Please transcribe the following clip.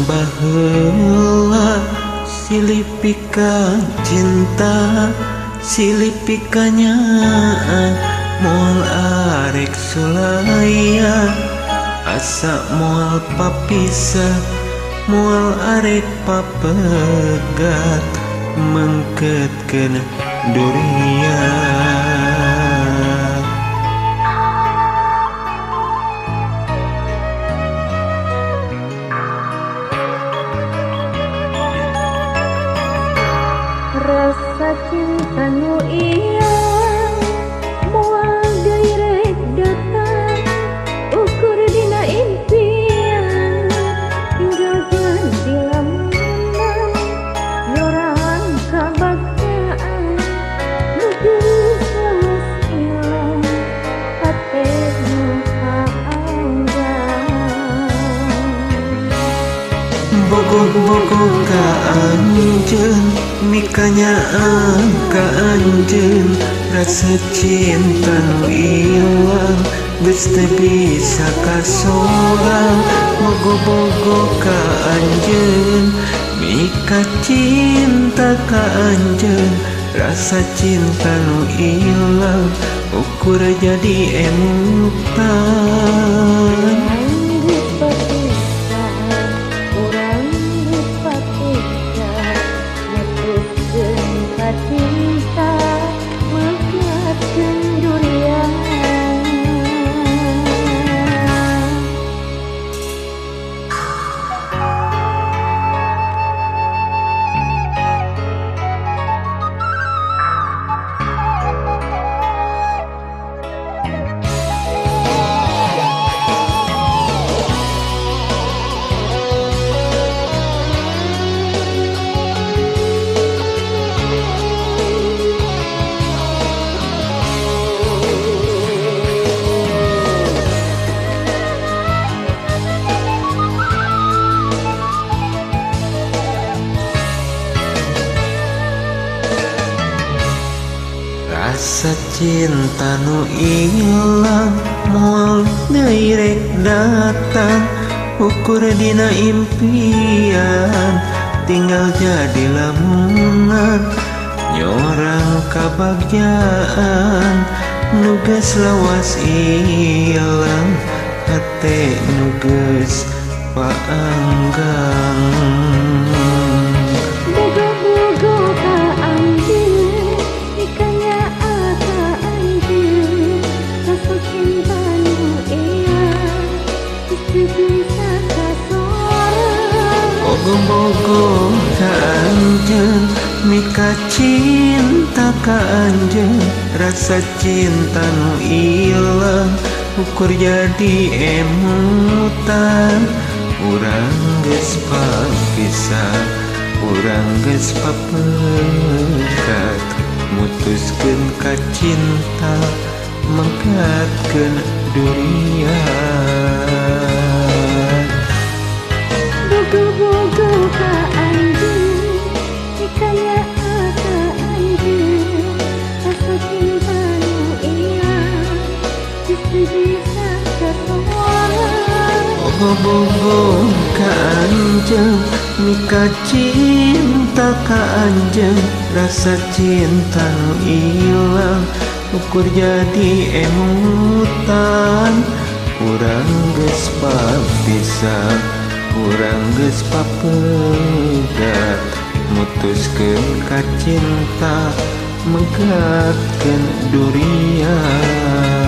Urang baheula silih pika cinta, silih pika nyaah, moal arek sulaya, asa moal papisah, moal arek papegat, mengketkeun duriat. Rasa cinta nu ilang moal deui rek datang, ukur dina impian tinggal jadi lamunan, nyorang kabagjaan nu geus lawas ilang hate nu kaanggang. Bogoh-bogoh ka anjeun, mikanya ka anjeun, rasa cinta nu ilang geus teu bisa kasorang. Bogoh-bogoh ka anjeun, mika cinta ka anjeun, rasa cinta nu ilang ukur jadi emutan. Cinta mekatkeun durian. Rasa cinta nu ilang moal deui rek datang, ukur dina impian tinggal jadi lamunan, nyorang kabagjaan nu geus lawas ilang, hate nu geus paanggang. Bogoh-bogoh ka anjeun, mikanya ka anjeun, rasa cinta nu ilang geus teu bisa kasorang. Bogoh-bogoh ka anjeun, mika cinta ka anjeun, rasa cinta nu ilang ukur jadi emutan. Urang geus papisah, urang geus papegat, mutuskeun ka cinta, mengkatkeun duriat. Bogoh-bogoh ka anjeun, mikanya ka anjeun, rasa cinta nu ilang geus teu bisa kasorang. Bogoh-bogoh ka anjeun, mika cinta ka anjeun, rasa cinta nu ilang ukur jadi emutan. Urang geus papisah, urang geus papegat, mutuskeun ka cinta, mengkatkeun duriat.